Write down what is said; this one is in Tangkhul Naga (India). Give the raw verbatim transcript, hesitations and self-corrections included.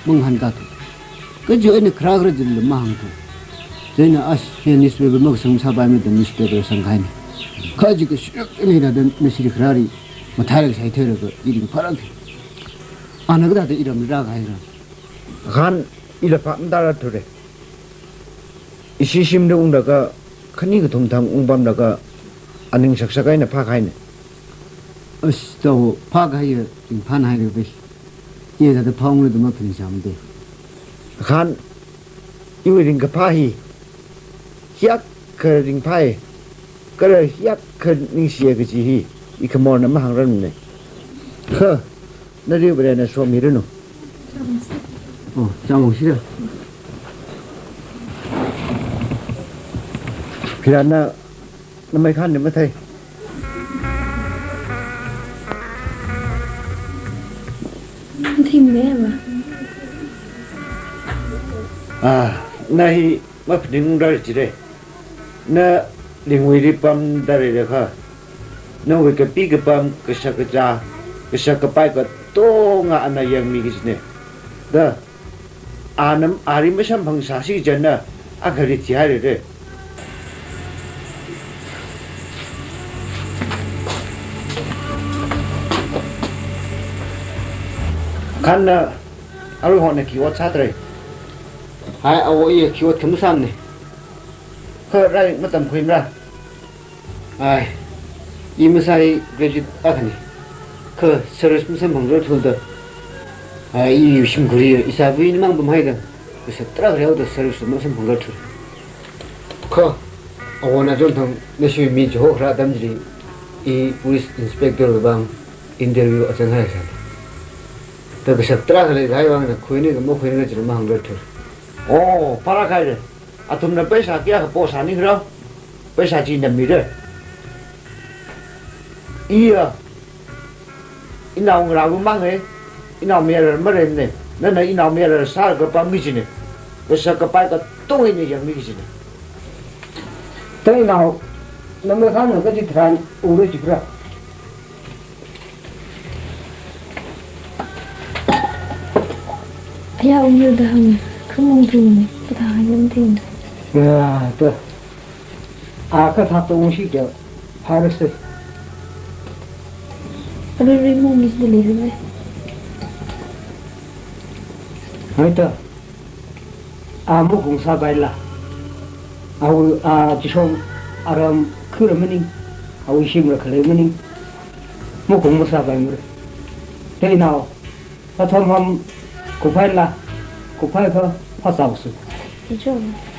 mangahānkāthu. Kaja eina kharā kharā chili mahāngthu. Chieina ash, hi newspaper makasang sāpaimana da newspaper sangkahaina. Kha jiakha shirak eina da nashiri kharāli mathālāk sai theilaga i ringphālāka. Ana kathāda iramli rākahaira. Khan ila phap matārathura. Ishi shimli unglaga khani kathum thang ungpamlaga aning shakshak eina phākahaina. Ash, chao, phākahaiya ringphānhaira be. Iya thāda phāungra da maphaningsāmada. Khan iwui ringkaphā hi hiyākha ringphāya, kala hiyākha ningshiya kaji hi i khamorna mahāngrarmana. Kha, nali Varena somiranu. Oh, chāngshira. Phirana, namei khanni mathei. Matheimana ba. Ah, na hi maphaningra jire. Na Lingwuili pamda leilakha, nawui kapi kapam, kashak kazā, kashak kapai katonga ana yangmi kajina. Da, ana, ali masamphangsāsi kajina, akhali thihaira. Khanna, aruihon na khi ot sātra? Hai, awo, iya khi ot khamasāmana. Kha lairik matamkhuimara? Ai, i masāi, graduate akhana. Kha service masamphangrarthula da. Ai, i shimkhurli ishāvāwui ningmang pamhaida, kashak tarākha leoda service masamphangrarthura. Kha, awona chonthang nashi mi chihokharā atam chili, i police inspector wui vang interview azanghaisāna. Da kashak tarākha leikahai vangna khuini kha makhuini kha chili mahāngrarthura. Oh, phālāk haira. Athumna pheisā kayākha posāningra, pheisā chi namira. Iya, inaongarāwui manga, inaomayara maleimana, nana inaomayara sālaga pammi kajina, kashak kapai katonga ina yangmi kajina. Teinao, namei khanna kachi tharan unglu jipra? Aya, unglu da hānga, khamong thungna, kathā hānga matheimana. Ya, da. A kathāda ungsi kya, phāra se. Aruirui mong ni da leira. Hai da. A mukung sāpaila. Awui, a, chishong aram khura maning, awui shimla khalei maning, mukung masāpaimara. Teinao, athom ham kuphaila, kuphaikha phāsāosa. Ichon.